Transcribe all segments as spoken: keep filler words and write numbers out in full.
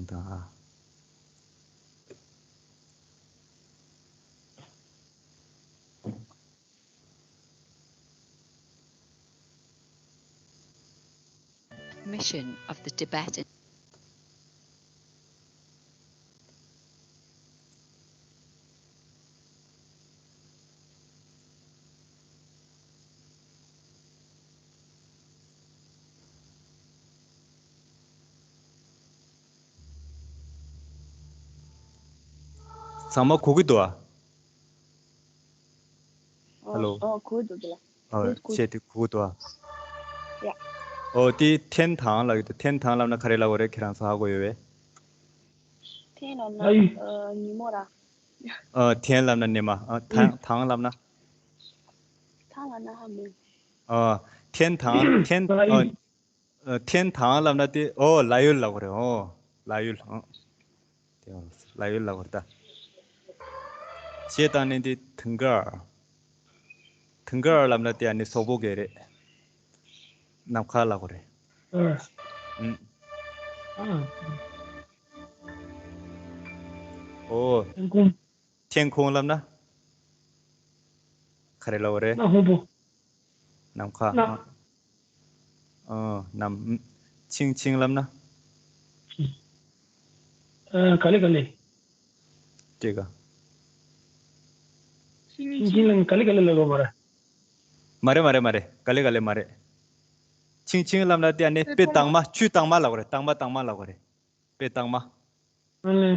དང་ཨ། Mission of the Tibetan ཚང་མ་གོ་གི་འདུག་ཨ། ཧ་ལོ། ཨོ་གོ་གི་འདུག་ལ། ཨོ་གོ་གི་འདུག་ཆེད་དུ་གོ་གི་འདུག་ཨ། ཡ། ཨོ་དེ་འཐེན་དང་ལབ་ཡོད་དེ། འཐེན་དང་ལབ་ན་ག་རེ་ལབ་དགོས་རེད། ཁྱེད་རང་ཚོ་ཧ་གོ་ཡོད་པས། འཐེན་ལབ་ན་ཨ་ཡི། ཨ་ཉིན་མོ་ར། ཨ་འཐེན་ལབ་ན་ཉི་མ། ཨ་དང་དང་ལབ་ན། དང་ལབ་ན་ཧ་མོ། ཨ་འཐེན་དང་འཐེན། ཨ་ཡི། ཨ་འཐེན་དང་ལབ་ན་དེ་ཨོ་ལ་ཡུལ་ལབ་དགོས་རེད། ཨོ་ལ་ཡུལ། ཨ་དེ་ལ་ཡུལ་ལབ་དགོས་རེད་ད། ཞེས་དང་ནི་དེ་དུང་དཀར། དུང་དཀར་ལབ་ན་དེ་ཨ་ནི་སོག་པོ་གི་རེད། ནམ་མཁའ་ལབ་དགོས་རེད། ཨ། ཨུམ། ཨ། ཨོ། ཐེན་ཀོང་། ཐེན་ཁུང་ལབ་ན། ག་རེ་ལབ་དགོས་རེད། གནམ་སྔོན་པོ། ནམ་མཁའ། གནམ། ཨ། ཨ་ནམ། ཆིང་ཆིང་ལབ་ན། ཨ་ག་ལེ་ག་ལེ། དེ་ག་ཆིང་ཆིང་ལབ་ན་ག་ལེ་ག་ལེ་ལབ་དགོས་མ་རེད། མ་རེད་མ་རེད་མ་རེད། ག་ལེ་ག་ལེ་མ་རེད། ཆིང་ཆིང་ལབ་ན་དེ་ཨ་ནི་དཔེ་དྭངས་མ། ཆུ་དྭངས་མ་ལབ་དགོས་རེད། དྭངས་མ་དྭངས་མ་ལབ་དགོས་རེད། དཔེ་དྭངས་མ། ཨ་ལེ།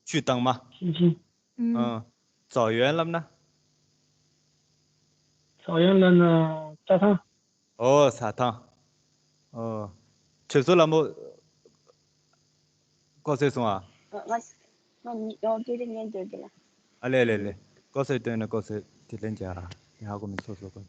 ཆུ་དྭངས་མ། ཆིང་ཆིང་། ཨ། ཨ། ཙའོ་ཡོན་ལབ་ན། ཙའོ་ཡོན་ལབ་ན་རྩྭ་ཐང་། ཨོ་རྩྭ་ཐང་། ཨོ། ཁྱོད་ཚོ་ལ་མོ། ཀོ་སེ་སོང་ཨ། ང་ང་ང་ཉི་ཨོ་སྐད་ཆ་ཉན་འདོད་གི་ལ། ཨ་ལེ་ལེ་ལེ། ཀོ་སེ་སྟོན་ན་ཀོ་སེ་དེ་ལན་ཅ་ཡ་ཧ་གོ་མི་སོ་སོ་གོ།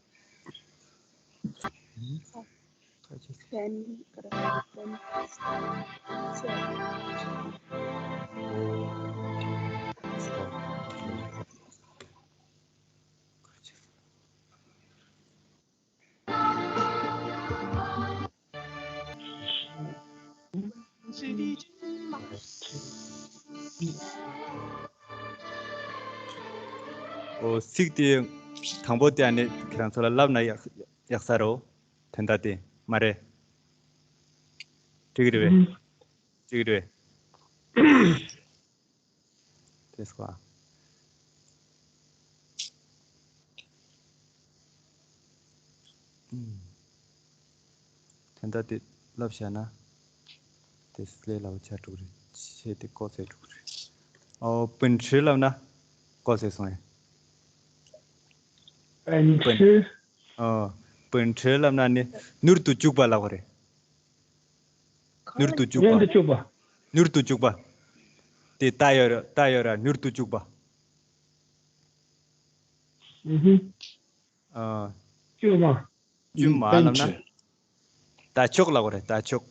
ཨོ་ཚིག་དེ་དང་པོ་དེ་ཨ་ནི་ཁྱེད་རང་ཚོ་ལ་ལབ་ན་ཡག་ཡག་ས་རོ། དོན་དག་དེ་མ་རེད། འགྲིག་གི་རེད་པས། འགྲིག་གི་རེད་པས། དེ་སོ། ཨུམ། དོན་དག་དེ་ལབ་བཞག་ན། དེ་སླེ་ལའོ་ཆ་དྲུག་རེད། ཆེ་དེ་ཀོ་ཚེ་དྲུག་རེད། ཨོ་པིན་ཁྲི་ལབ་ན་ཀོ་ཚེ་སོང་ཡ། པིན་ཁྲི། ཨོ། པིན་ཁྲི་ལབ་ན་ནི་མྱུར་དུ་བཅུག་པ་ལབ་དགོས་རེད། མྱུར་དུ་བཅུག་པ། མྱུར་དུ་བཅུག་པ། མྱུར་དུ་བཅུག་པ། དེ་ད་ཡོད་ར་ད་ཡོད་ར་མྱུར་དུ་བཅུག་པ། ཨུ་ཧུ། ཨ། བཅུག་མ། བཅུག་མ་ལབ་ན། ད་ཆོག་ལབ་དགོས་རེད། ད་ཆོག་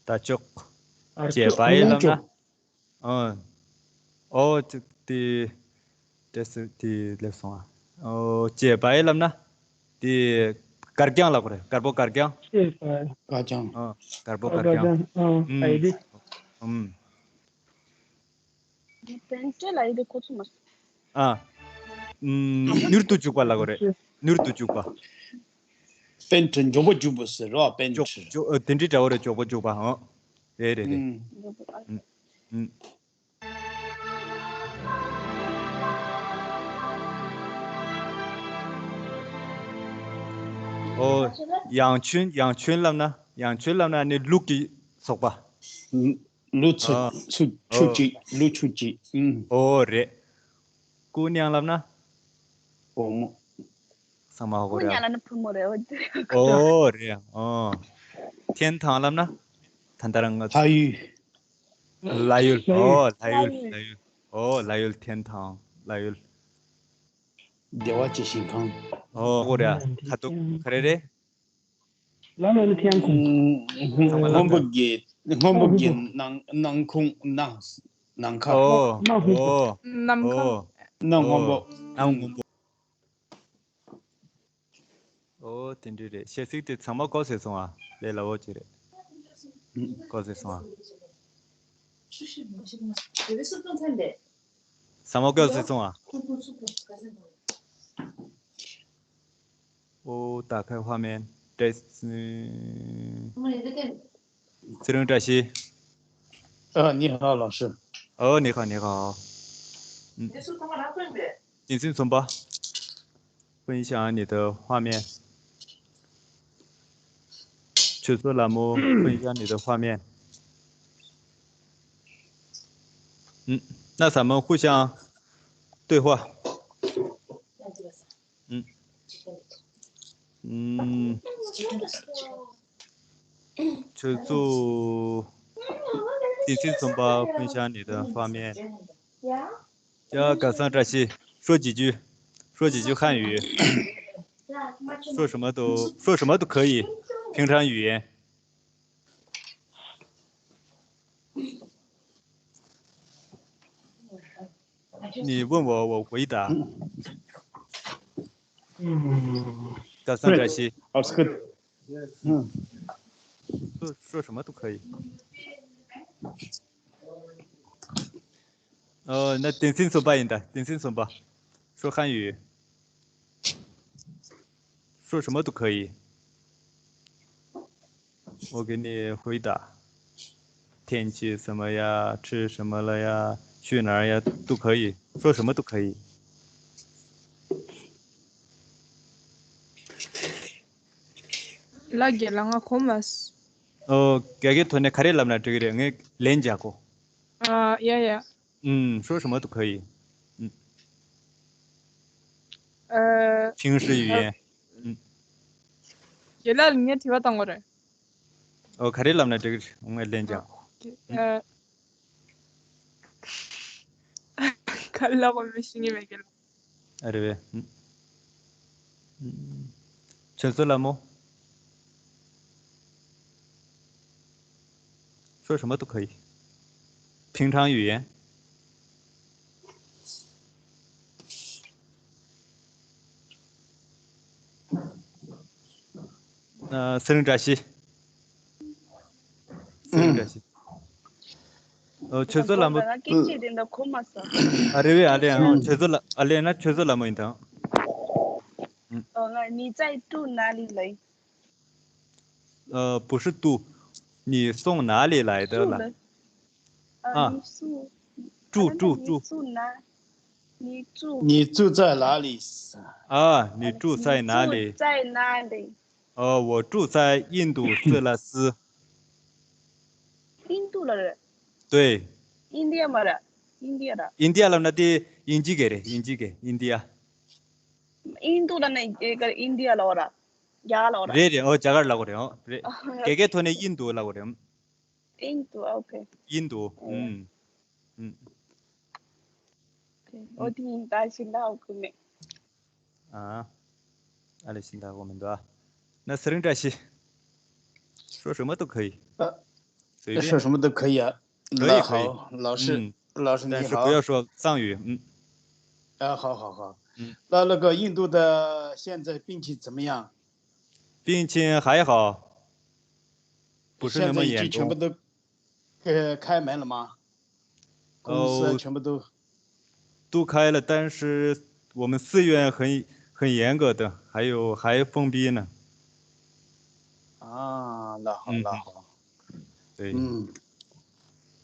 ད་ཆོག་ཨ་བྱས་པ་ཡིན་ལབ་ན། ཨ། ཨོ་ཅིག་དེ། དེ་སུ་དེ་སླེབས་སོང་ཨ། ཨོ་བྱས་པ་ཡིན་ལབ་ན། དེ་དཀར་རྐྱང་ལབ་དགོས་རེད། དཀར་པོ་དཀར་རྐྱང་། བྱས་པ། དཀར་རྐྱང་། ཨ། དཀར་པོ་དཀར་རྐྱང་། ཨ། ཨུམ། ཨ་ཡི་དེ། ཨུམ། དེ་པན་ཀྲི་ལ་ཡི་དེ་གོ་ཚོད་མ་སོང་། ཨ། ཨུམ། མྱུར་དུ་བཅུག་པ་ལབ་དགོས་རེད། མྱུར་དུ་བཅུག་པ། པན་ཀྲི་མགྱོགས་པོ་བཅུག་པ་ཟེར་རོ། པན་ཀྲི། མགྱོགས་མགྱོགས་ཨ། དེ་འདྲའི་འདྲ་བོ་རེད། མགྱོགས་པོ་བཅུག་པ། ཨ། རེད་རེད་རེད། ཨུམ། ཨུམ། ཨུམ། ཨོ། ཡང་ཆུན། ཡང་ཆུན་ལབ་ན། ཡང་ཆུན་ལབ་ན་ནི་ལུག་གི་སོག་པ། ལུག་ཆུ། ཨ། ཆུ་ཆུ་ཨོ། གཅིག་ལུག་ཆུ་གཅིག་ཨུམ། ཨོ་རེད། སྐུ་མྱ་ལབ་ན། བུ་མོ། ཚང་མ་ཧ་གོ་རེད། སྐུ་མྱ་ལབ་ན་བུ་མོ་རེད། ཨོ་དེ་རེད། ཨོ་རེད། ཨོ། འཐེན་དང་ལབ་ན། ད་ལྟ་རང་ང་ཚོ། ལྷ་ཡུལ། ལྷ་ཡུལ། ཨོ་ལྷ་ཡུལ། ལྷ་ཡུལ། ལྷ་ཡུལ། ཨོ་ལྷ་ཡུལ། འཐེན་དང་ལྷ་ཡུལ། བདེ་བ་ཅན་ཞིང་ཁམས། ཨོ་ཧ་གོ་རེད། ཁ་ཐུག་ག་རེ་རེད། ལ་ལ་ལ་ཐེན་ཁུང་། སྔོན་པོ་གི་སྔོན་པོ་གི་ནང་ནང་ཁུང་ནང་ནང་ཁ། ཨོ། ནང་ཁུང་། ཨོ། ནམ་མཁའ། ཨོ། ནང་སྔོན་པོ། ནང་སྔོན་པོ། ཨོ་དེ་འདྲ་རེད། གཞས་ཚིག་དེ་ཚང་མ་གོ་ཚོད་སོང་ཨ། ལས་སླ་བོ་ཅིག་རེད། ཨུམ། ཀོ་ཟེར་སོང་ཨ། ས་མོ་ཀོ་ཟེར་སོང་ཨ། ཨོ། ད་ཁའི་ཧྭ་མེན་ཏེ། ཚེ་རིང་བཀྲ་ཤིས། 啊，你好，老师。 ཨོ། 你好，你好。ཨུམ། 点心存吧，分享你的画面。ཆོས་མཚོ་ལྷ་མོ། 分享你的画面。ཨུམ། 那咱们互相对话。ཨུམ། ཨུམ། ཆོས་མཚོ། 点心存吧，分享你的画面。ཡ། སྐལ་བཟང་བཀྲ་ཤིས། 说几句，说几句汉语。说什么都，说什么都可以，平常语言。 你问我，我回答。嗯。 高三 在西。 That's good. 嗯。 说，说什么都可以。呃，那点心存吧，应该点心存吧，说汉语。说什么都可以。 我给你回答，天气怎么样，吃什么了呀，去哪儿呀，都可以，说什么都可以。 ལ་རྒྱ་ལ་ང་གོ་མ་སོང་། ཨོ། རྒྱ་སྐད་ཐོག་ནས་ག་རེ་ལབ་ན་འགྲིག་གི་རེད། ངས་ལན་རྒྱག་གོ། ཨ། ཡ་ཡ། 嗯，说什么都可以。 ཨ། 平时语言。 རྒྱ་ལ་ལ་ངས་དྲི་བ་བཏང་དགོས་རེད། ཨོ། ག་རེ་ལབ་ན་འགྲིག་གི་རེད། ངས་ལན་རྒྱག་གོ། ཨ། ག་རེ་ལབ་དགོས་མིན་ཤེས་ཀྱི་མེད་ཀྱི། 啊，对不对？嗯。嗯。 ཆོས་མཚོ་ལྷ་མོ། 说什么都可以。平常语言。 ཨ། ཚེ་རིང་བཀྲ་ཤིས། ཚེ་རིང་བཀྲ་ཤིས། ཨོ། ཆོས་མཚོ་ལྷ་མོ། སྐད་ཆ་དེ་འདྲ་གོ་མ་སོང་། 啊，对不对？啊，对啊，ཆོས་མཚོ་ལྷ། 啊，对啊，ཆོས་མཚོ་ལྷ་མོ་ཡིན་དང་། 哦，你在住哪里嘞？ 呃，不是住，你从哪里来的了？ 啊，你住， 住，住，住。 你住哪？你住你住在哪里？ 啊，你住在哪里？ 在哪里？ 呃，我住在印度色拉斯。 印度了人。 对。 印第安嘛的，印第安的。 印第安了那的印第安人，印第安，印第安。 印度的那个印第安了的，呀了的。 རེད་རེད། ཨོ། རྒྱ་གར་ལབ་དགོས་རེད། ཨོ། རེད། རྒྱ་སྐད་ཐོག་ནས་印度ལབ་དགོས་རེད། 印度，OK。 印度。嗯。嗯。 我听你大声到后面。 啊，ཨ་ལེ་ཤིན་ད་གོ་མི་འདུག་ཨ། 那 ཚེ་རིང་བཀྲ་ཤིས། 说什么都可以。 随便。 说什么都可以啊。可以，那可以。好，老师，嗯。老师你好。但是不要说藏语。嗯。 啊，好好好。嗯。 那那个印度的现在病情怎么样？病情还好，不是那么严重。 现在已经全部都呃开门了吗？公司啊哦。 全部都 都开了，但是我们寺院很，很严格的，还有还封闭呢。 啊，那好，嗯。 那好。 对。 嗯。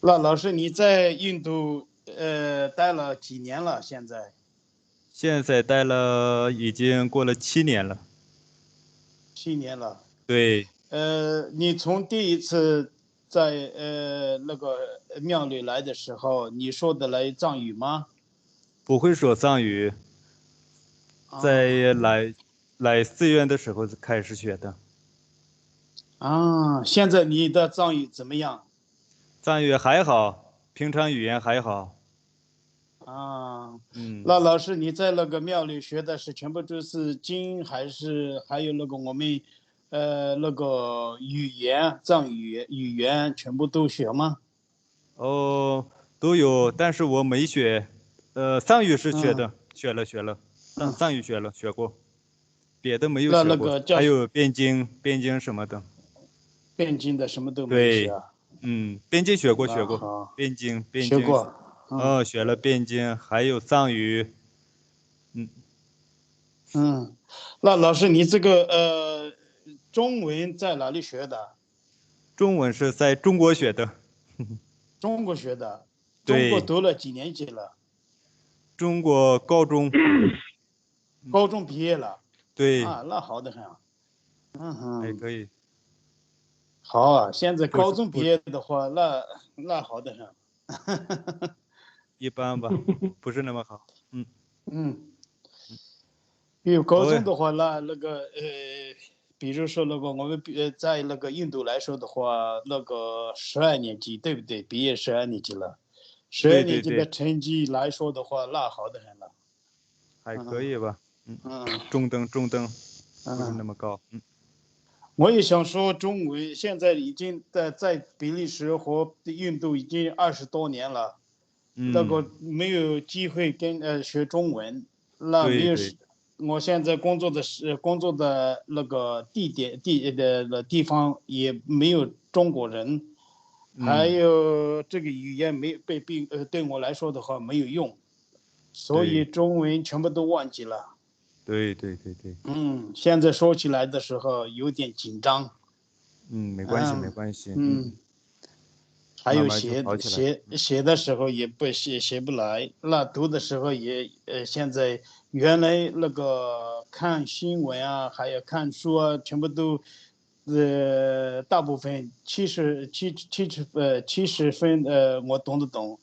那老师，你在印度呃待了几年了？现在？ 现在待了已经过了七年了。 七年了。 对。 呃，你从第一次在呃那个庙里来的时候，你说得来藏语吗？ 不会说藏语，啊。 在来，来寺院的时候开始学的。 啊，现在你的藏语怎么样？ 藏语还好，平常语言还好。 啊，嗯。 那老师，你在那个庙里学的是全部都是经，还是还有那个我们呃那个语言，藏语语言全部都学吗？ 哦，都有，但是我没学。呃，藏语是学的，嗯。 学了，学了，藏，藏语学了，学过，别的没有那，学过。那个叫，还有辩经，辩经什么的。汴京的什么都没学啊。对，嗯，汴京学过，学过，啊，好。汴京，汴京，学过。嗯嗯，学了汴京，还有藏语。嗯嗯，那老师，你这个呃，中文在哪里学的？中文是在中国学的。中国学的，对中国读了几年级了？中国高中。高中毕业了。对，啊，那好得很啊。嗯哼，还可以。好啊，现在高中毕业的话，那那好得很。一般吧，不是那么好。嗯嗯，因为高中的话，那那个呃，比如说那个我们比呃在那个印度来说的话，那个十二年级对不对？毕业十二年级了，十二对对年级的成绩来说的话，那好得很了。还可以吧。嗯，嗯中等中等，不是那么高。嗯我也想说中文，现在已经在在比利时和印度已经二十多年了，嗯，那个没有机会跟呃学中文，那没有对对我现在工作的是工作的那个地点地的的地方也没有中国人，嗯还有这个语言没被并呃对我来说的话没有用，所以对中文全部都忘记了。对对对对，嗯，现在说起来的时候有点紧张。嗯，没关系嗯没关系。嗯，还有慢慢就写好起来写写的时候也不写写不来，那读的时候也呃，现在原来那个看新闻啊，还有看书啊，全部都呃大部分七十七七十呃七十分呃我懂得懂，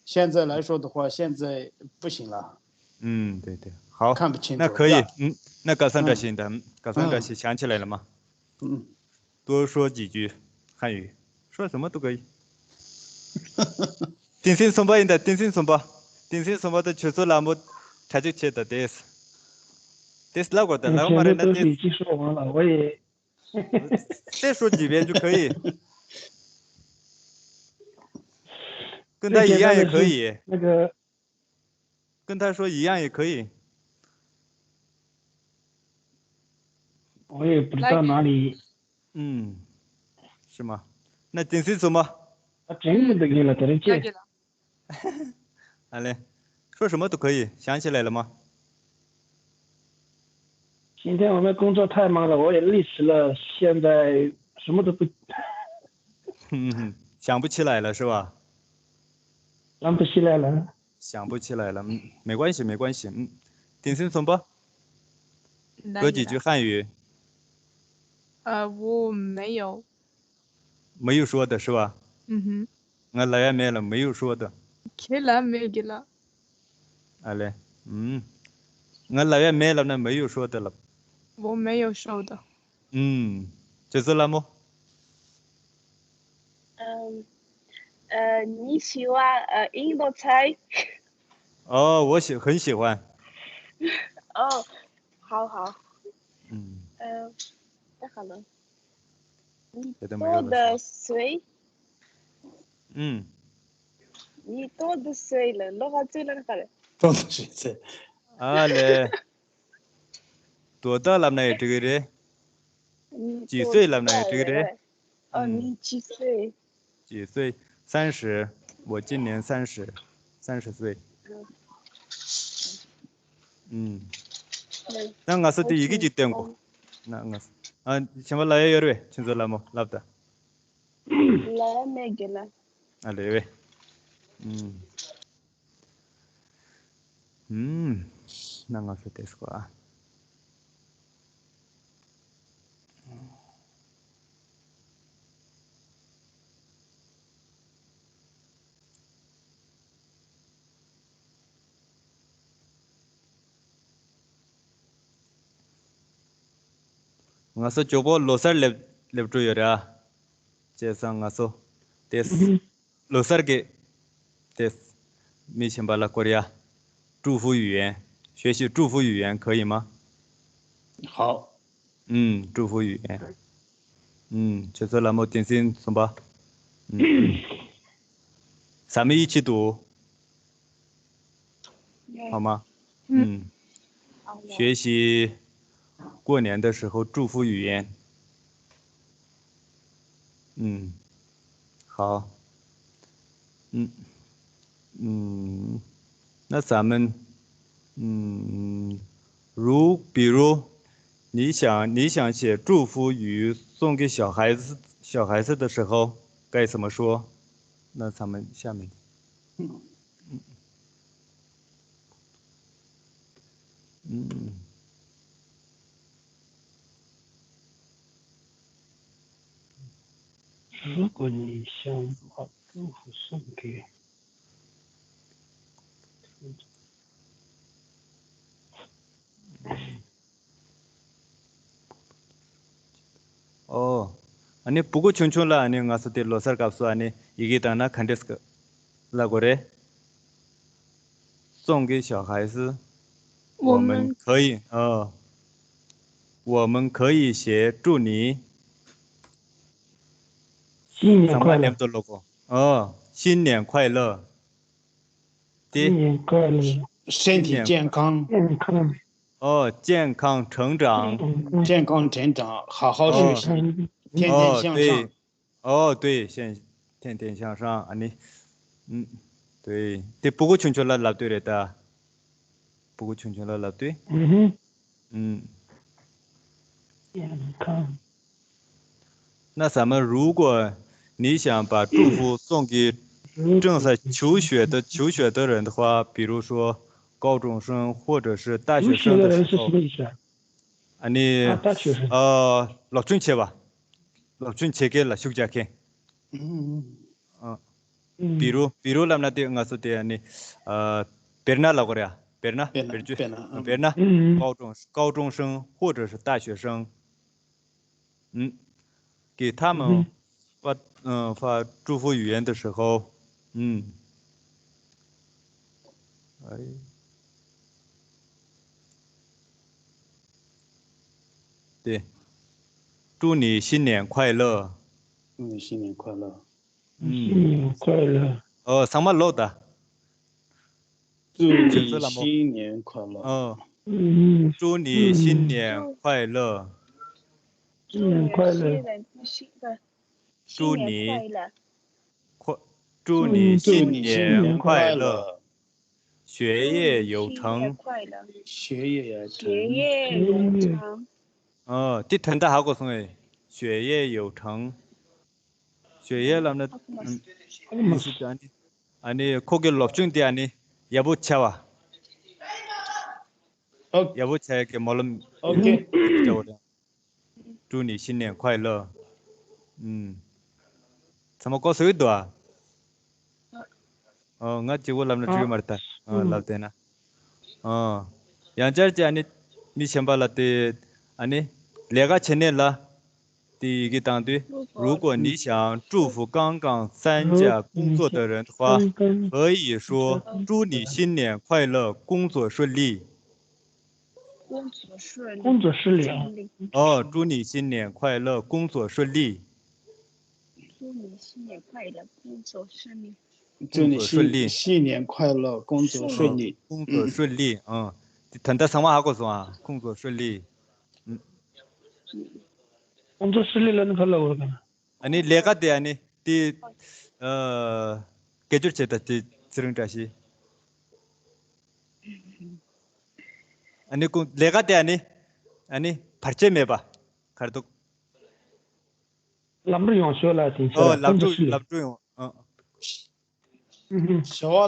现在来说的话，现在不行了。嗯，对对，好，看不清楚那可以呀。嗯，那高三这些的，嗯高三这些想起来了吗？嗯，多说几句汉语，说什么都可以。ཏིང་སེང་གསུམ་པ་ཡིན་ད། ཏིང་སེང་གསུམ་པ། ཏིང་སེང་གསུམ་པ་དང་ཆོས་ཚོགས་ལྷ་མོ་གྲ་སྒྲིག་བྱེད་ད། དེས་དེས་ལབ་དགོས་ད། ལབ་མ་རེད་ན་དེས 一说完了，我也 再说几遍就可以。跟他一样也可以，那个跟他说一样也可以。我也不知道哪里。嗯，是吗？那ཏིང་སེང་གསུམ་པ。啊，真的给了，在这借。好嘞，说什么都可以，想起来了吗？今天我们工作太忙了，我也累死了，现在什么都不嗯，想不起来了是吧？想不起来了。想不起来了，嗯，没关系，没关系，嗯，ཏིང་སེང་གསུམ་པ，说几句汉语。呃，我没有。没有说的是吧？嗯哼。 ང་ལབ་ཡ་མེད་ལ་没有说的。 ཁྱེད་ལབ་མེད་གི་ལ། ཨ་ལེ། ཨུམ། ང་ལབ་ཡ་མེད་ལབ་ན་没有说的ལབ། 我没有说的。 ཨུམ། ཅེ་ཙོ་ལ་མོ། 嗯，呃，你喜欢呃印度菜？哦，我喜很喜欢。哦，好好。嗯，呃，那好了。你别的没有了多的岁？嗯，你多的岁了？我还最那个了。多的岁数。 ཨ་ལེ། 多大ལབ་ན་ཡང་འགྲིག་གི་རེད། 你几岁了呢？这个人。哦，嗯你几岁？几岁？三十，我今年三十，三十岁。嗯。ད་ང་ཚོ་དེ་ཡི་གེ་གཅིག་བསྟན་དགོས། ན་ང་ཚོ། ཨ། ཁྱིམ་པ་ལབ་ཡ་ཡོད་རེད་པས། ཁྱེད་ཚོ་ལ་མོ་ལབ་ད། ལ་མེ་གེ་ལ། ཨ་ལེ་བས། ཨུམ། ཨུམ། ན་ང་ཚོ་དེ་སྐོར་ཨ། ང་ཚོ་མགྱོགས་པོ་ལོ་གསར་སླེབས་སླེབས་འགྲོ་ཡོད་རེད་ཨ། བྱས་ཙང་ང་ཚོ་དེ་ལོ་གསར་གྱི་དེ་མི་ཆེན་པ་ལ་སྐོར་ཡ། 祝福语言，学习祝福语言可以吗？好。嗯，祝福语言。嗯，这次来莫点心什么？嗯，咱们一起读，好吗？嗯，学习过年的时候祝福语言。嗯，好。嗯嗯，那咱们，嗯，如比如，你想你想写祝福语送给小孩子小孩子的时候，该怎么说？那咱们下面。嗯。如果你想把祝福送给 ཨོ། ཨ་ནི་སྤུ་གུ་ཆུང་ཆུང་ལ་ཨ་ནི་ང་ཚོ་དེ་ལོ་གསར་སྐབས་སུ་ཨ་ནི་ཡི་གེ་བཏང་ན་ག་འདྲས་ལབ་དགོས་རེད། 送给小孩子，我们可以，呃，我们可以写祝你 新年快乐。 ཚང་མ་མཉམ་དུ་ཀློག་གོ། ཨོ། 新年快乐。 དེ། 新年快乐。 身体健康。 健康。 ཨོ། 健康成长。 健康成长，好好学习， ཨོ། 天天向上。 ཨོ། 对。 ཨོ། 对。 现天天向上 ཨ་ནི། ཨུམ། 对。 དེ་སྤུ་གུ་ཆུང་ཆུང་ལ་ལབ་དུས་རེད་ད། སྤུ་གུ་ཆུང་ཆུང་ལ་ལབ་དུས། ཨུམ། 健康。 那咱们如果你想把祝福送给正在求学的求学的人的话，比如说高中生或者是大学生的时候， ཨ་ནི། ཨ། 大学生。 ཨ། སློབ་སྦྱོང་བྱེད་པ། སློབ་སྦྱོང་བྱེད་མཁན་ལ་ཤུགས་རྒྱག་མཁན། ཨ། 比如། 比如 ལབ་ན་དེ་ང་ཚོ་དེ་ཨ་ནི། ཨ། དཔེར་ན་ལབ་དགོས་རེད་ཡ། དཔེར་ན། དཔེར་ན། དཔེར་བརྗོད། དཔེར་ན། 比如 高中高中生或者是大学生 ཨུམ། 给他们发，嗯，发祝福语言的时候，嗯，哎，对，祝你新年快乐。 祝你新年快乐。 新年快乐。 ཨོ། ཚང་མ་ཀློག་ད། 祝你新年快乐。 ཨོ། 祝你新年快乐。 祝你新年快乐。 祝你快，祝你新年快乐。 学业有成。 学业有成。 学业有成。 ཨོ། དེ་དོན་དག་ཧ་གོ་སོང་ངས། 学业有成། 学业 ལབ་ན། ཨུམ། ཨ་ནི། ཨ་ནི་ཁོ་གི་སློབ་སྦྱོང་དེ་ཨ་ནི་ཡག་པོ་བྱས་པ། ཨོ། ཡག་པོ་བྱས་ཀྱི་སྨོན་ལམ། ཨོ་ཁེ། 祝你新年快乐。 ཨུམ། ཚང་མ་ཀློག་ཚར་གྱི་འདུག་ཨ། ཨོ། ང་གཅིག་པོ་ལབ་ན་འགྲིག་གི་མ་རེད་ད། ཨོ། ལབ་བསྡད་ན། ཨོ། ཡང་བསྐྱར་གྱི་ཨ་ནི་མི་གཞན་པ་ལ་དེ་ཨ་ནི་ལས་ཀ་བྱེད་ནས་ལ་དེ་ཡི་གེ་བཏང་དུས། 如果你想祝福刚刚参加工作的人的话，可以说祝你新年快乐，工作顺利。 工作顺利。 工作顺利啊。 ཨོ། 祝你新年快乐，工作顺利。 祝你新年快乐，工作顺利。 祝你新新年快乐，工作顺利。 工作顺利。 ཨོ། དེ་དོན་དག་ཚང་མ་ཧ་གོ་སོང་ཨ། 工作顺利。 工作顺利 ལབ་ན་ག་རེ་ལབ་དགོས་རེད་ག་ཨ་ནི་ལས་ཀ་དེ་ཨ་ནི་དེ། ཨ། སྐད་སྒྱུར་བྱེད་ད་དེ་ཚེ་རིང་བཀྲ་ཤིས། ཨ་ནི་ཀུན་ལས་ཀ་དེ་ཨ་ནི། ཨ་ནི་བར་ཆད་མེད་པ། ག་རེ་འདུག་ལམ་འགྲོ་ཡོང་ཤོག་ལ་དེ་ཨོ། ལམ་འགྲོ་ལམ་འགྲོ་ཡོང་། ཨ། བྱ་བ་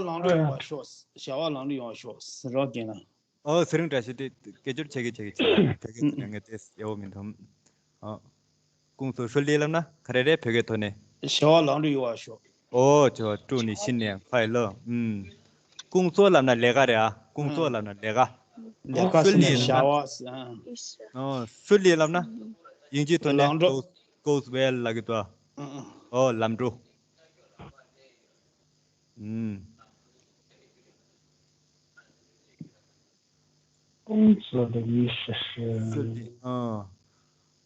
ལམ་འགྲོ་ཡོང་བ་ཤོག་བྱ་བ་ལམ་འགྲོ་ཡོང་བ་ཤོག་རོགས་རྒན་ལགས། ཨོ། ཚེ་རིང་བཀྲ་ཤིས་དེ་སྐད་སྒྱུར་བྱེད་ཀྱི་བྱེད་ཀྱི་བྱེད་ཀྱི་བོད་སྐད་དེ་ནས་ངས་དེ་ཡག་པོ་མི་འདུག་ཨོ། 工作顺利 ལབ་ན་ག་རེ་རེད་བོད་སྐད་ཐོག་ནས། བྱ་བ་ལམ་འགྲོ་ཡོང་བ་ཤོག་ཨོ། བྱ་བ། 祝你新年快乐。 ཨུམ། 工作 ལབ་ན་ལས་ཀ་རེད་ཨ། 工作 ལབ་ན་ལས་ཀ་ལས་ཀ་ཟེར་ན་བྱ་བ་ཟེར། ཨོ། 顺利 ལབ་ན་ཡིན་གཅིག་ཐོག་ནས་ལམ་འགྲོ། Goes goes well ལབ་ཀྱི་འདུག་ཨ། ཨོ། ལམ་འགྲོ། ཨུམ། 工作的意思是 顺利。 ཨ།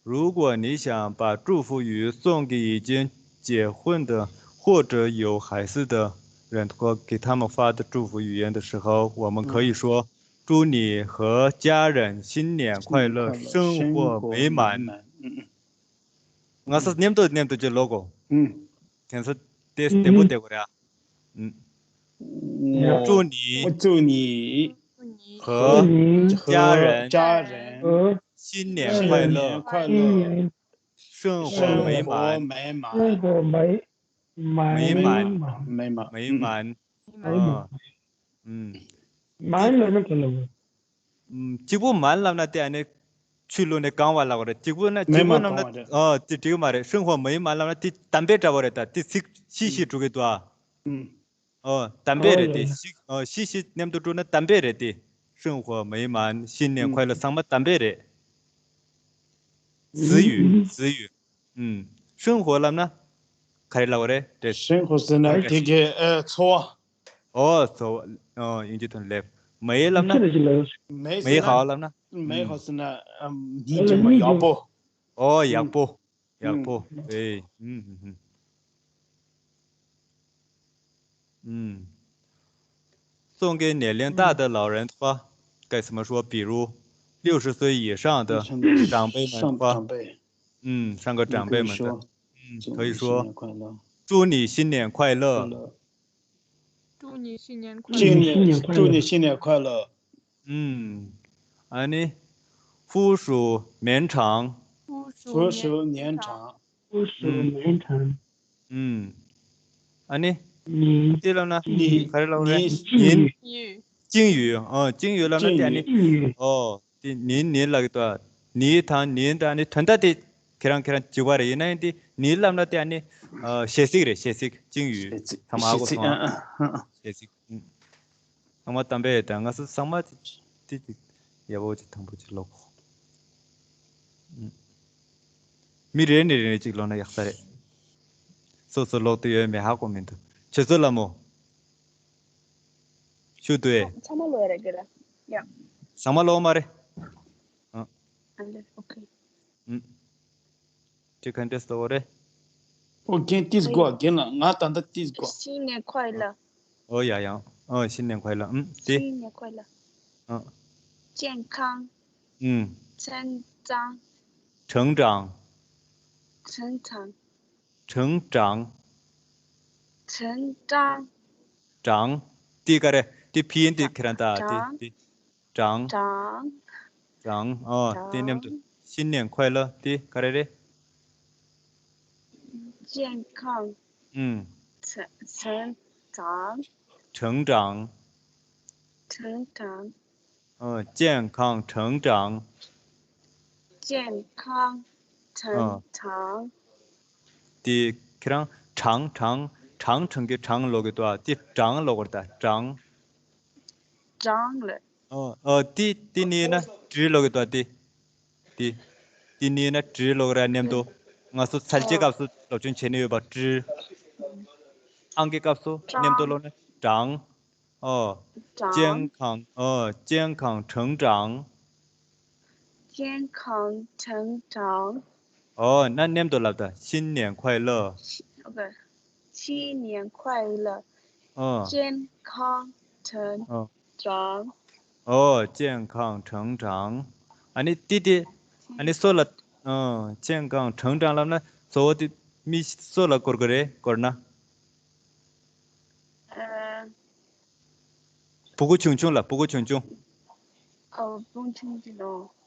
如果你想把祝福语送给已经结婚的或者有孩子的人，或给他们发的祝福语言的时候，我们可以说：祝你和家人新年快乐，生活美满。ང་ཚོ་མཉམ་དུ་མཉམ་དུ་ཅིག་ཀློག་གོ། ཨུམ། ཁྱེད་ཚོ་དེ་བདེ་པོ་བསྡད་དགོས་རེད་ཨ། ཨུམ། 祝你 祝你 和 和 家人 家人 新年快乐 新年快乐 生活美满 生活美满 美满 美满 美满 美满 ཨ། ཨུམ། 满 ལབ་ན་ག་ལ་བ། ཨུམ། གཅིག་པོ་满 ལབ་ན་དེ་ཨ་ནི་ཆུ་བླུགས་ནས་གང་བ་ལབ་པ་རེད། གཅིག་པོ་ན་གཅིག་པོ་མེ་མ་ལབ་ན་གང་བ་རེད། ཨ་དེ་འགྲིག་གི་མ་རེད། 生活美满 ལབ་ན་དེ་དམ་པའི་འདྲ་བོ་རེད། ད་དེ་ཚིག་ཤི་ཤི་འགྲོ་གི་འདུག་ཨ། ཨུམ། ཨོ་དམ་པའི་རེད་དེ། ཨོ་ཡ་ཡ། ཤི་ཨོ་ཤི་ཤི་མཉམ་དུ་འགྲོ་ན་དམ་པའི་རེད་དེ། 生活美满 新年快乐 ཚང་མ་དམ་པའི་རེད། 子语 子语 ཨུམ། 生活 ལབ་ན་ག་རེ་ལབ་པ་རེད་དེ། 生活 ཟེར་ན་དེ་གའི་ཨ་འཚོ་བ། ཨོ་འཚོ་བ། ཨོ་དབྱིན་ཇི་ཐོག་ནས་ལབ། 美 ལབ་ན། 美 ཟེར་ན། 美好 ལབ་ན། 美好 ཟེར་ན་ཨམ་ཡིད་ཀྱི་མ་ཡག་པོ། ཨོ་ཡག་པོ། ཡག་པོ། ཨེ། ཨུམ་ཨུམ་ཨུམ། 送给年龄大的老人花，该怎么说？比如六十岁以上的长辈们花，嗯，像个长辈们的，嗯，可以说，祝你新年快乐。祝你新年快乐。祝你新年快乐。嗯，ཨ་ནི། 福寿绵长。福寿绵长。 福寿绵长。ཨུམ། ཨ་ནི། 你 དེ་ལབ་ན། 你 ག་རེ་ལབ་རེད། 你 金鱼། 金鱼། ཨོ་金鱼 ལབ་ན་དེ་ཨ་ནི། 金鱼། ཨོ་དེ་你你 ལབ་ཀྱི་འདུག་ཨ། 你 དང་你 དང་ཨ་ནི་དོན་དག་དེ་ཁྱེད་རང་ཁྱེད་རང་གཅིག་པ་རེད། ཡིན་ན་ཡང་དེ་你 ལབ་ན་དེ་ཨ་ནི། ཨ་ཞལ་གཟིགས་རེད། ཞལ་གཟིགས། 金鱼། ཚང་མ་ཧ་གོ་སོང་ཨ། ཞལ་གཟིགས། ཨུམ། ཚང་མ་དམ་པའི་དང་ང་ཚོ་ཚང་མ་དེ་དེ་ཡག་པོ་ཅིག་དང་པོ་ཅིག་ཀློག་གོ། ཨུམ། མི་རེ་ནས་རེ་ནས་ཅིག་ཀློག་ན་ཡག་ས་རེད། སོ་སོ་ཀློག་དུས་ཡོད་མེད་ཧ་གོ་མི་འདུག་ཁྱེད་ཚོ་ལ་མོ། ཤུ་དུ་ཨེ། ཚང་མ་ཀློག་རེད་གི་ར། ཡ། ཚང་མ་ཀློག་མ་རེད། ཨ། ཨ་ལེ། ཨོ་ཁེ། ཨུམ། དེ་ག་འདྲས་ཟེར་བ་རེད། ཨོ་རྒན་ཏིས་གོ་རྒན་ལ་ང་ད་ལྟ་ཏིས་གོ 新年快乐。 ཨོ་ཡ་ཡང་། ཨོ་新年快乐། ཨུམ། དེ། 新年快乐。 ཨ། 健康。 ཨུམ། 成长。 成长。 成长。 成长。 成长。 长། དེ་ག་རེ། དེ་ཕི་ཡིན་དེ་ཁྱེད་རང་ད་དེ་དེ། 长། 长长། ཨོ་དེ་མཉམ་དུ། 新年快乐། དེ་ག་རེ་རེད། 健康。 ཨུམ། 成成长。 成长。 成长。 ཨོ། 健康成长། 健康成长། དེ་ཁྱེད་རང་长长长城གི长ལོག་གི་འདུག་ཨ། དེ长ལོག་གི་རེད་ད།长། 长ལ། ཨོ་ཨོ། དེ་དེ་ནི་ན་直ལོག་གི་འདུག་ཨ། དེ་དེ་དེ་ནི་ན直ལོག་ར་མཉམ་དུ། ང་ཚོ་ཚ་ལྕེ་སྐབས་སུ་སློབ་སྦྱོང་བྱས་ནས་ཡོད་པ་直། ཨང་ཀི་སྐབས་སུ་མཉམ་དུ་ཀློག་ན་长། ཨོ། 长། 健康། ཨོ། 健康成长། 健康成长། ཨོ། ན་མཉམ་དུ་ལབ་ད། 新年快乐། OK། 新年快乐། ཨོ། 健康成长། ཨོ། 健康成长། ཨ་ནི་ཏི་ཏི། ཨ་ནི་སོ་ལ། ཨོ། 健康成长ལབ་ན་གཙོ་བོ་དེ་མི་སོ་ལ་གོ་གི་རེད། གོ་ན། ཨ། ཕྲུ་གུ་ཆུང་ཆུང་ལ། ཕྲུ་གུ་ཆུང་ཆུང་། ཨོ། ཕྲུ་གུ་ཆུང་ཆུང་ལ།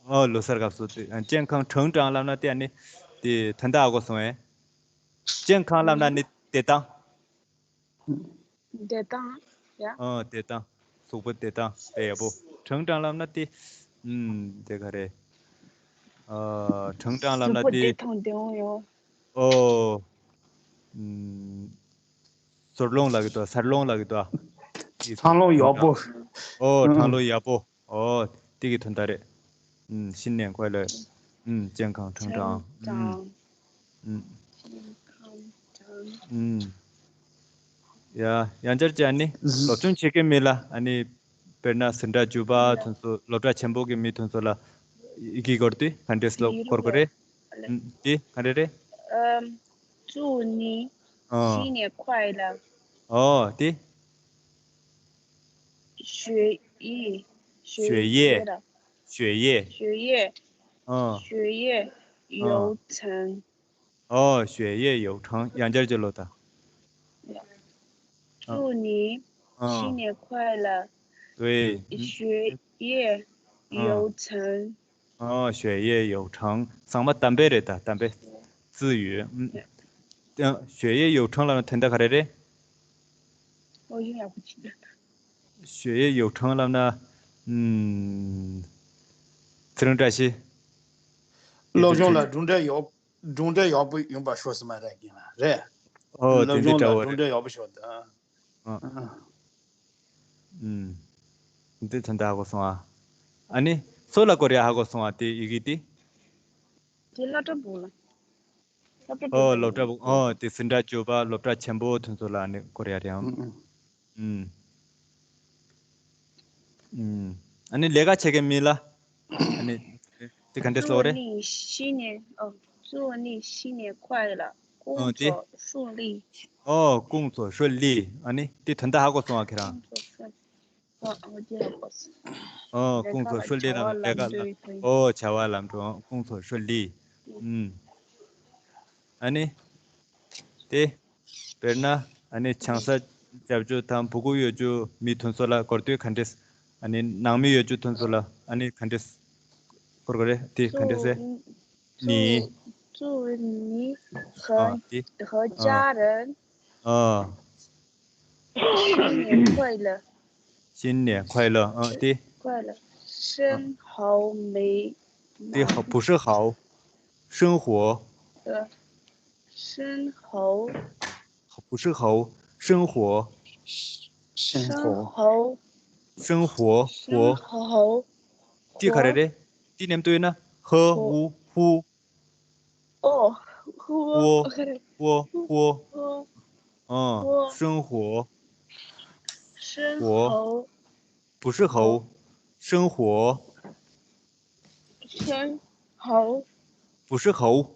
ཨོ། ལོ་གསར་སྐབས་སུ་དེ། 健康成长ལབ་ན་དེ་ཨ་ནི་དེ་དོན་དག་ཧ་གོ་སོང་ངས། 健康ལབ་ན་ནི་བདེ་ཐང་། བདེ་ཐང་། ཡ། ཨོ། བདེ་ཐང་། གཟུགས་པོ་བདེ་ཐང་དཔེ་ཡག་པོ། 成长ལབ་ན་དེ། ཨུམ། དེ་ག་རེ། ཨ། 成长ལབ་ན་དེ། གཟུགས་པོ་བདེ་ཐང་བདེ་བོ་ཡོང་། ཨོ། ཨུམ། ཟོར་སློང་ལབ་ཀྱི་འདུག་སར་སློང་ལབ་ཀྱི་འདུག་ཨ། འཚར་ལོངས་ཡག་པོ། ཨོ། འཚར་ལོངས་ཡག་པོ། ཨོ། དེ་གི་དོན་དག་རེད། ཨུམ། 新年快乐། ཨུམ། 健康成长། ཨུམ། ཨུམ། ཨུམ། ཡ། ཡང་བསྐྱར་གྱི་ཨ་ནི་སློབ་སྦྱོང་བྱེད་མཁན་མི་ལ་ཨ་ནི། དཔེར་ན་འཛིན་གྲྭ་བཅུ་པ་དེ་ཚོ། སློབ་གྲྭ་ཆེན་པོ་གི་མི་དེ་ཚོ་ལ་ཡི་གེ་སྐོར་དེ་ག་འདྲས་སློབ་འཁོར་དགོས་རེད། ཨུམ། དེ་ག་འདྲས་རེད། ཨམ། 祝你 ཨོ། 新年快乐། ཨོ། དེ། 学业 学业 学业 学业 ཨོ། 学业 ཨོ། 有成哦，血液有成，ཡང་བསྐྱར་གྱི་ལོ་ད། 祝你新年快乐。对。血液有成。 ཨོ། 血液有成། ཚང་མ་དམ་པས་རེད་ད། དམ་པས། 自愈། ཨུམ། ཡང་血液有成 ལབ་ན་དོན་དག་ག་རེ་རེད། ཨོ། ཡང་ཡག་པོ་ཅིག་འདུག 血液有成 ལབ་ན། ཨུམ། ཚེ་རིང་བཀྲ་ཤིས། སློབ་སྦྱོང་ལ་གྲུབ་འབྲས་ཡག་གྲུབ་འབྲས་ཡག་པོ་ཡོང་བ་ཤོག་ཟེར་མ་རེད། རྒན་ལགས་རེད། ཨོ། དེ་འདྲ་འདྲ་བོ་རེད། སློབ་སྦྱོང་ལ་གྲུབ་འབྲས་ཡག་པོ་ཤོག་ད། ཨ། ཨ། ཨུམ། འདི་དོན་དག་ཧ་གོ་སོང་ཨ། ཨ་ནི་སོ་ལ་སྐོར་ཡ་ཧ་གོ་སོང་ཨ། དེ་ཡི་གེ་དེ། དེ་སློབ་གྲྭ་བུ་ལ། སློབ་གྲྭ་ཨོ། བུ་སློབ་གྲྭ་བུ། ཨོ། དེ་འཛིན་གྲྭ་བཅུ་པ་སློབ་གྲྭ་ཆེན་པོ་དེ་ཚོ་ལ་ཨ་ནི་སྐོར་ཡ་རེད་ཨང་། ཨུམ་ཨུམ། ཨུམ། ཨུམ། ཨ་ནི་ལས་ཀ་བྱེད་མཁན་མི་ལ། ཨ་ནི་དེ་ག་འདྲས་ལབ་རེད། 祝你新年，哦，祝你新年快乐，工作顺利。 ཨོ། 工作顺利། ཨ་ནི་དེ་དོན་དག་ཧ་གོ་སོང་ཨ་ཁྱེད་རང་། 工作顺利། ཨོ། ཨོ། དེ་ཧ་གོ་སོང་། ཨོ། 工作顺利 ལབ་ན་ལས་ཀ་ལ། ཨོ། བྱ་བ་ལམ་འགྲོ། 工作顺利། ཨུམ། ཨ་ནི། དེ། དཔེར་ན། ཨ་ནི་ཆང་ས་རྒྱབ་རྒྱུ་དང་སྦུ་གུ་གཡོ་རྒྱུ་མི་དེ་ཚོ་ལ་སྐོར་དུས་ག་འདྲས། ཨ་ནི་ནང་མི་གཡོ་རྒྱུ་དེ་ཚོ་ལ་ཨ་ནི་ག་འདྲས། སྐོར་དགོས་རེད། དེ་ག་འདྲས་ཟེར། 祝你祝你 ཨ། 和 དེ། 和 ཨ། 家人 ཨ། 新年快乐。 新年快乐། ཨ། དེ། 快乐。 生活美满。 དེ་ཧ། 不是好。 生活。 呃，生活。 不是好。 生活。 生活。 生活。 生活。 活། 生活。 དེ་ག་རེ་རེད། དེ་མཉམ་དུ་ཡིན་ན། ཧ། ཧོ། ཧུ། ཧུ། ཨོ། ཧུ། ཧོ། ཧོ། ཧོ། ཧོ། ཨ། ཧོ། 生活། 生活། 活། 不是好。 生活。 生活。 不是好。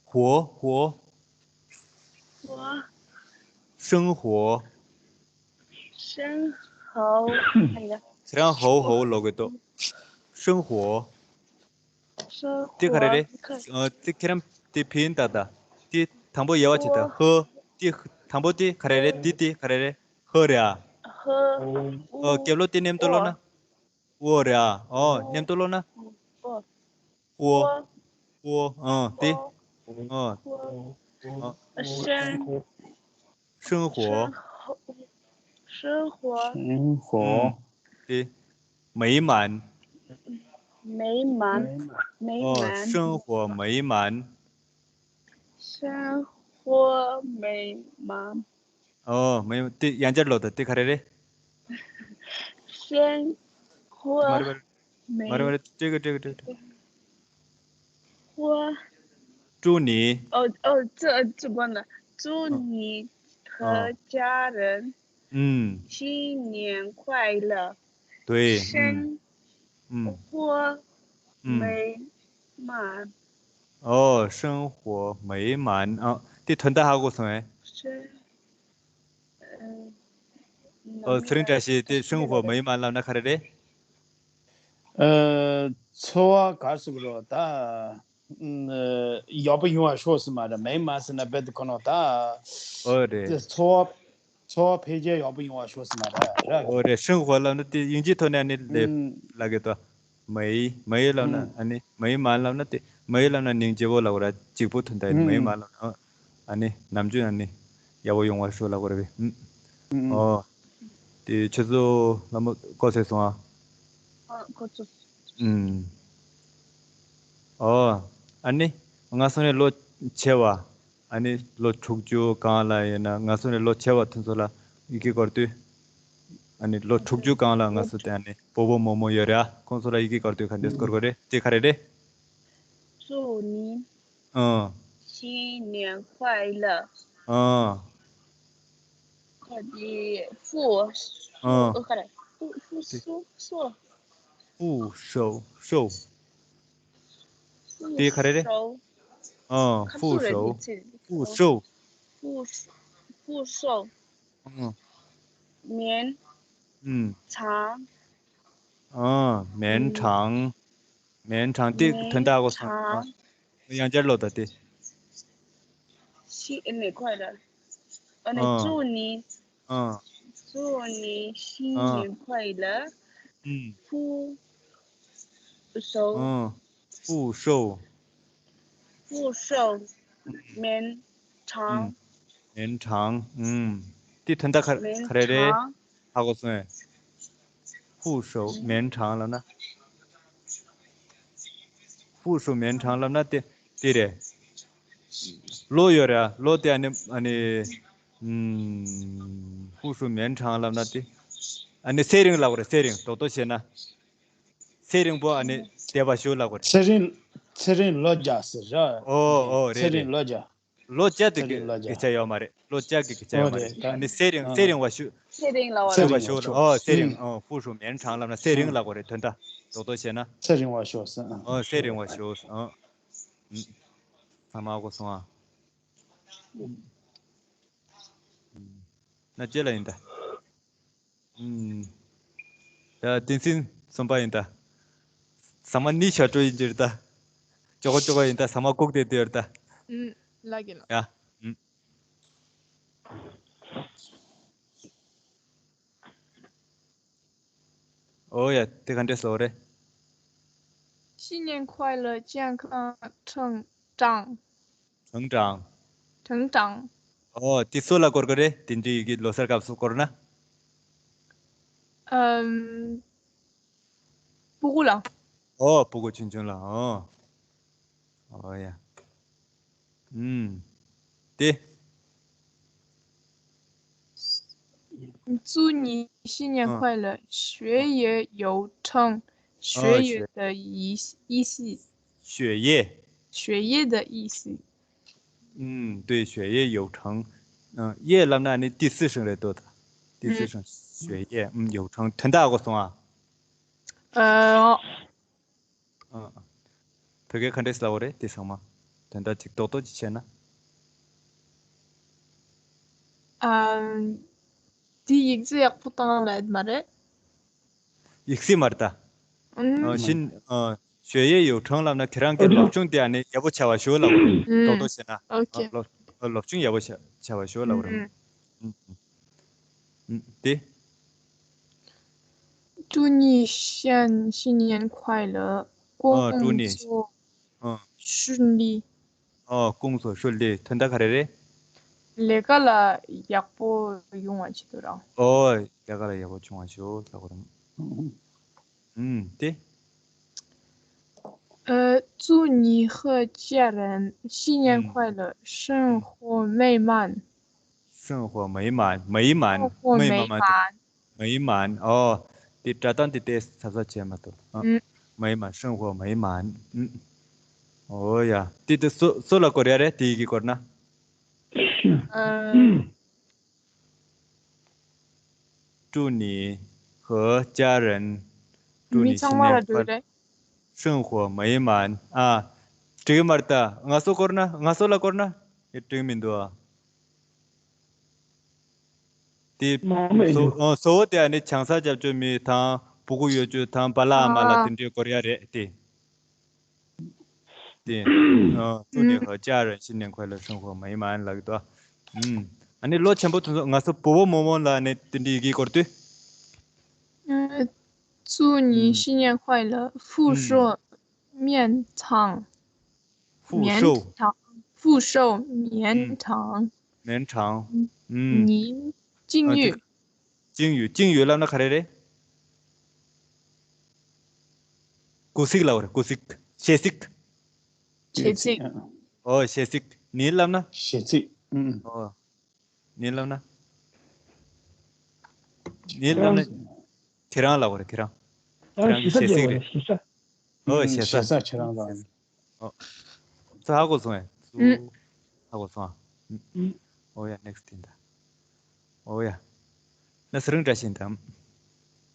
活。活། 活། 生活。 生活། 哎呀། ཁྱེད་རང་ཧོ་ཧོ་ལབ་གི་འདུག 生活། 生活། དེ་ག་རེ་རེད། ཨ། དེ་ཁྱེད་རང་དེ་ཕིན་ད་ད། དེ་དང་པོ་ཡལ་བ་བྱེད་ད། ཧོ། དེ་དང་པོ་དེ་ག་རེ་རེད། དེ་དེ་ག་རེ་རེད། ཧོ་རེད་ཨ། ཧོ། ཨོ། རྒྱབ་ལོགས་དེ་མཉམ་དུ་ཀློག་ན། ཨོ་རེད་ཨ། ཨོ། མཉམ་དུ་ཀློག་ན། ཨོ། ཧོ། ཧོ། ཨ། དེ། ཨོ། ཨོ། 生། 生活། 生活། 生活。 生活。 ཨུམ། དེ། 美满། 美满。 美满། ཨོ། 生活美满། 生活美满། ཨོ། 美། དེ་ཡང་བསྐྱར་ཀློག་ད། དེ་ག་རེ་རེད། 生活། མ་རེད་མ་རེད། མ་རེད་མ་རེད། 这个这个这个这个。 ཧོ། 祝你། 哦哦，这这关了。祝你和家人嗯。新年快乐。对。生活美满。哦，生活美满。ཨ། དེ་དོན་དག་ཧ་གོ་སོང་ངས། 生 ཨོ། ཚེ་རིང་བཀྲ་ཤིས། དེ་生活美满 ལབ་ན་ག་རེ་རེད། ཨ། འཚོ་བ་ག་རེ་ཟེར་དགོས་རེད་ད། ཨ། ཡག་པོ་ཡོང་བ་ཤོག་ཟེར་མ་རེད། 美满 ཟེར་ན་རྦད་དེ་ཁོ་ན་ད། ཨོ་རེད། དེ་འཚོ་བ། འཚོ་བ་འཕེལ་རྒྱས་ཡག་པོ་ཡོང་བ་ཤོག་ཟེར་མ་རེད། རེད། ཨོ་རེད། 生活 ལབ་ན་དེ་དབྱིན་ཇིའི་ཐོག་ནས་ཨ་ནི་ལབ་ལབ་གི་འདུག 美། 美 ལབ་ན། ཨ་ནི། 美满 ལབ་ན་དེ། 美满 ལབ་ན་དེ། 美 ལབ་ན་ནིང་བརྗེ་པོ་ལབ་དགོས་ར། གཅིག་པུ་དོན་དག་ཡིན། 美满 ལབ་ན། ཨ་ནི་ནམ་རྒྱུན་ཨ་ནི་ཡག་པོ་ཡོང་བར་ཤོག་ལབ་དགོས་ར་བས། ཨོ། དེ་ཁྱེད་ཚོ་ལ་མོ་གོ་ཚོད་སོང་ཨ། ཨ། གོ་ཚོད། ཨོ། ཨ་ནི་ང་སོང་ནས་ལོ་ཆེ་བ། ཨ་ནི་ལོ་དྲུག་ཅུ་སྒང་ལ་ཡིན་ན། ང་ཚོ་ནི་ལོ་ཆེ་བ་དེ་ཚོ་ལ་ཡི་གེ་སྐོར་དུས། ཨ་ནི་ལོ་དྲུག་ཅུ་སྒང་ལ་ང་ཚོ་དེ་ཨ་ནི་སྤོ་བོ་རྨོ་མོ་ཡོད་རེད་ཨ། ཁོང་ཚོ་ལ་ཡི་གེ་སྐོར་དུས་ག་འདྲས་སྐོར་དགོས་རེད། དེ་ག་རེ་རེད། 祝你 ཨང་新年快乐། ཨང་། 祝你福寿 ཨང་། 福寿 福寿 福寿 དེ་ག་རེ་རེད། ཨང་། 福寿། 福寿། 福寿། 年 ཨང་། 长། ཨང་། 绵长། 绵长། དེ་དོན་དག་གོ་སོང་། 长། ཡང་བསྐྱར་ཀློག་ད་དེ། 新，哎，快乐。呃，那祝你，嗯祝你新年快乐。嗯祝，寿，嗯，祝寿祝寿，绵长，嗯绵长。嗯，དེ་དོན་དག་ག་绵ག་རེ་རེད།长，ཧ་གོ་སོང་ངས། 祝寿绵长ལབ་ན། 祝寿绵长ལབ་ན་དེ་དེ་རེད། ལོ་ཡོད་རེད། ལོ་དེ་ཨ་ནི་ཨ་ནི། ཨུམ། 祝寿绵长ལབ་ན་དེ། ཨ་ནི་ཚེ་རིང་ལབ་དགོས་རེད། ཚེ་རིང་རྡོག་རྡོག་བྱས་ན། ཚེ་རིང་པོ་ཨ་ནི་བདེ་བར་བཞུགས་ལབ་དགོས་རེད། ཚེ་རིང་ཚེ་རིང་ལོ་བརྒྱ་ཟེར་ར། ཨོ་ཨོ་རེད་ཚེ་རིང་རེད། ལོ་བརྒྱ། ལོ་བརྒྱ་དེ་ཚེ་རིང་ལོ་བརྒྱ། སྐད་ཆ་ཡོད་མ་རེད། ལོ་བརྒྱ་གི་སྐད་ཆ་ཡོད་མ་རེད། ཨ་ནི་ཚེ་རིང་ཚེ་རིང་བ་ཞུ། ཚེ་རིང་ལ་བ་ཚེ་རིང་རེད། བ་ཞུ། ཨོ་ཚེ་རིང་། ཨོ་富士绵长ལབ་ན་ཚེ་རིང་ལབ་དགོས་རེད། དོན་དག་རྡོག་རྡོག་བྱས་ན། ཚེ་རིང་བ་ཞུ་ཟེར། ཨོ་ཚེ་རིང་བ་ཞུ། ཨོ། ཚང་མ་གོ་སོང་ཨ། ན་ཅེ་ལ་ཡིན་ད། ད་བསྟན་འཛིན་གསུམ་པ་ཡིན་ད། ཟ་མ་ནི་ཞ་ཀྲོ་ཡིན་གྱི་རེད་ད། ཅོ་གོ་ཅོ་གོ་ཡིན་ད། ཟ་མ་ལྐུགས་ཏེ་ལྟོས་རེད་ད། ཨུམ། ལགས་ཀྱི་ལགས། ཡ། ཨུམ། ཨོ་ཡ། དེ་ག་འདྲས་སོ་རེད། 新年快乐，健康成长。成长。成长。 ཨོ་དེ་སུ་ལ་སྐོར་གི་རེད། དེ་འདྲའི་ཡི་གེ་ལོ་གསར་སྐབས་སུ་སྐོར་ན། ཨམ། སྤུ་གུ་ལ། ཨོ་སྤུ་གུ་ཆུང་ཆུང་ལ། ཨོ། ཨོ་ཡ། ཨུམ། དེ། 祝你新年快乐，学业有成，学业的意意思，学业。学业的意思。 ཨུམ། 对，学业有成。ཨ། 业ལབ་ན་ནི་第四声རེད་འདུག་ད། 第四声学业。ཨུམ། 有成。དོན་དག་གོ་སོང་ཨ། 呃， ཨ། བོད་སྐད་ག་འདྲས་ལབ་པ་རེད་དེ་ཚང་མ། དོན་དག་ཅིག་རྡོག་རྡོག་ཅིག་བྱས་ན། ཨམ། འདི་ཡིག་གཟུགས་ཡག་པོ་བཏང་ལབ་མ་རེད། ཡིག་གཟུགས་མ་རེད་ད། ཨུམ། ཨ། 新- ཨ། 学业有成ལབ་ན་ཁྱེད་རང་གི་སློབ་སྦྱོང་དེ་ཨ་ནི་ཡག་པོ་བྱ་བ་ཞུ་ལབ་པ་རེད། རྡོག་རྡོག་བྱས་ན། ཨོ་ཁེ། སློབ་སློབ་སྦྱོང་ཡག་པོ་བྱ་བྱ་བ་ཞུ་ལབ་པ་རེད། ཨུམ། ཨུམ། དེ། 祝你新新年快乐，哦祝你工作嗯顺利。 ཨོ། 工作顺利。དོན་དག་ག་རེ་རེད། ལས་ཀ་ལ་ཡག་པོ་ཡོང་བ་བྱེད་དུ་རང་། ཨོ། ལས་ཀ་ལ་ཡག་པོ་བྱུང་བ་ཞུ་ལབ་པ་རེད། ཨུམ། དེ། 呃，祝你和家人新年快乐，生活美满。生活美满。美满。生活美满。 美满。ཨོ། དེ་སྒྲ་གདངས་དེ་དེ་གཟབ་གཟབ་བྱས་མ་གཏོགས། ཨ། 嗯 美满。生活美满。ཨུམ། ཨོ་ཡ། དེ་དེ་སུ་སུ་ལ་སྐོར་ཡ་རེད། དེ་ཡི་གེ་སྐོར་ན། 呃， 祝你和家人。祝你新 མི་ཚང་མ་ལ་年快乐。 འགྲོ་རེད། 生活美满。ཨ། འགྲིག་གི་མ་རེད་ད། ང་ཚོ་སྐོར་ན། ང་ཚོ་ལ་སྐོར་ན། ཡ་འགྲིག་མི་འདུག་ཨ། དེ། མང་མེད་བཟོ- འདུག་ཨ། བཟོ་བོ་དེ་ཨ་ནི་ཆང་ས་རྒྱབ་བཅུག་མི་དང་། སྤུ་གུ་ཡོད་བཅུག་དང་། པཱ་ལགས་ཨ་མ་ལགས་དེ་འདྲའི་སྐོར་ཡ་རེད་དེ། དེ། ཨ། 祝你和家人新年快乐，生活美满ལབ་ཀྱི་འདུག་ཨ། ཨ་ནི་ལོ་ཆེན་པོ་དེ་ཚོ་ང་ཚོ་བུ་བོ་མོ་མོ་ལ་ནི་དེ་འདྲའི་ཡི་གེ་སྐོར་དུས། 呃，祝你新年快乐，富寿绵长。 富寿。 长，富寿绵长。 绵长。ཨུམ། 你境遇。 境遇。境遇ལབ་ན་ག་རེ་རེད། སྐུ་གཟུགས་ལབ་རེད། སྐུ་གཟུགས། ཞལ་གཟིགས། 学习。 ཨོ་ཞལ་གཟིགས། ནི་ལབ་ན། ཞལ་གཟིགས། ཨུམ། ཨོ། ནི་ལབ་ན། ནི་ལབ་ན། ཁྱེད་རང་ལབ་རེད་ཁྱེད་རང་། ཁྱེད་རང་གི་ཞལ་གཟིགས་རེད། ཨོ་ཞལ་ས། ཞལ་ས་ཁྱེད་རང་ལ། ཨོ། ཚ་ཧ་གོ་སོང་ངས། ཨུམ། ཧ་གོ་སོང་ཨ། ཨོ་ཡ་next ཡིན་ད། ཨོ་ཡ། ན་ས་རིང་འདྲ་ཞིག་ཡིན་ད།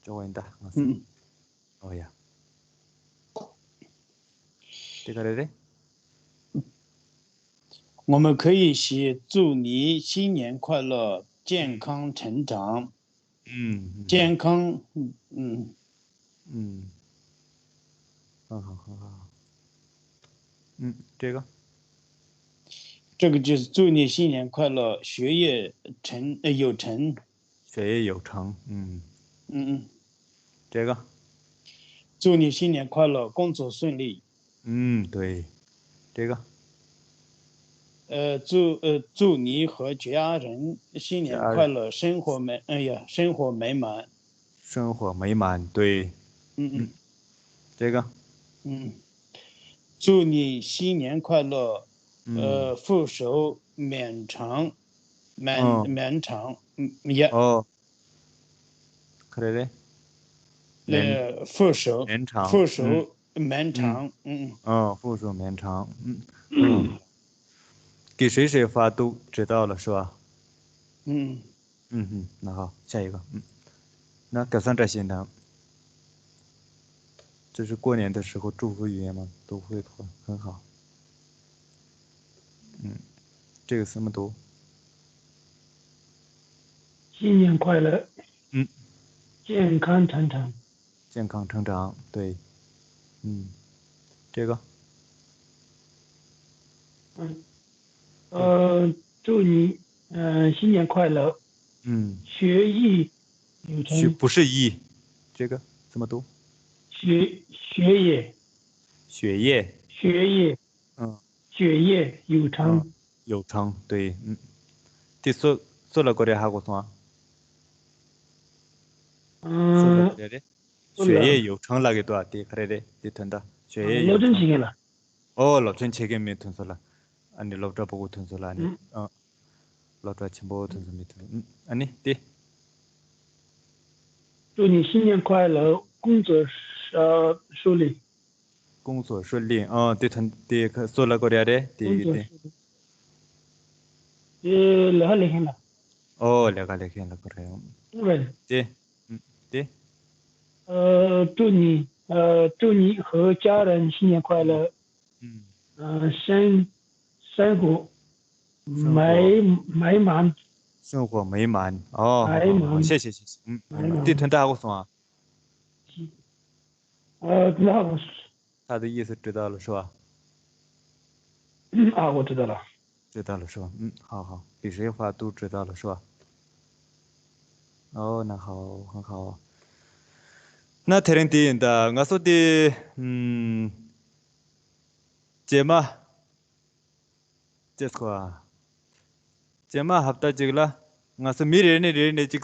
ཅོག་ཡིན་ད་ང་ས། ཨོ་ཡ། དེ་ག་རེ་རེད། 我们可以写祝你新年快乐，健康成长。 ཨུམ། 健康，嗯， ཨུམ། ཧ་ཧ་ཧ་ཧ། ཨུམ། 这个这个就是祝你新年快乐，学业成，呃，有成。学业有成，嗯。嗯嗯。这个。祝你新年快乐，工作顺利。嗯，对。这个。呃，祝，呃，祝你和家人新年快乐，生活美，哎呀，生活美满。生活美满，对。嗯嗯。这个。嗯。祝你新年快乐，呃，富收绵长，绵，哦。绵长，嗯，也。哦。可以嘞。连，呃，富收，连长，富收，嗯。绵长，嗯。嗯，哦，富收绵长，嗯，嗯。给谁谁发都知道了，是吧？嗯。嗯哼，那好，下一个，嗯，那格桑扎先生，这是过年的时候祝福语言吗？都会很好。嗯，这个怎么读？新年快乐。嗯。健康成长。健康成长，对。嗯，这个。嗯，呃，祝你，呃，新年快乐。嗯。学艺有成。学，不是艺，这个怎么读？学，学业。学业。学业。嗯。学业有成。嗯，有成，对，嗯。དེ་སུ་སུ་ལ་གོ་རེ་ཧ་གོ་སོང་ཨ། སུ་ལ་ཨ། གོ་རེ་རེད། སུ་ལ། 学业有成 ལ་གི་དོ་ཨ། དེ་ག་རེ་རེད། དེ་དོན་དག 学业有成། སློབ་སྟོན་བྱེད་མཁན་ལ། ཨོ། སློབ་སྟོན་བྱེད་མཁན་མི་དོན་སོ་ལ། ཨ་ནི་སློབ་གྲྭ་ཕྲུ་གུ་དོན་སོ་ལ་ཨ་ནི། ཨ། སློབ་གྲྭ་ཆེན་པོ་དོན་སོ་མི་དོན། ཨ་ནི་དེ། 祝你新年快乐，工作顺利。 工作顺利。ཨ། དེ་དོན་དེ་སུ་ལ་གོ་རེ་རེད། དེ་工作顺利。དེ་ལས་ཀ་ལས་མཁན་ལ། ཨོ། ལས་ཀ་ལས་མཁན་ལ་གོ་རེ། ཨོ་རེད། དེ། དེ། 呃，祝你，呃，祝你和家人新年快乐。嗯。呃，生，生活美，生活，美满。生活美满。哦，美满。谢谢，谢谢。嗯，美满。 དེ་དོན་དག་ཧ་གོ་སོང་ཨ། 呃，那我 他的意思知道了是吧？啊，我知道了。知道了是吧？嗯，好好，比谁话都知道了是吧？哦，那好，很好。那 དེ་རིང་དེ་ཡིན་ད། ང་ཚོ་དེ། ཨུམ། རྗེས་མ། ཅེས་ཁོ། རྗེས་མ་ཧབ་ཏ་གཅིག་ལ་ང་ཚོ་མི་རེ་ནས་རེ་ནས་གཅིག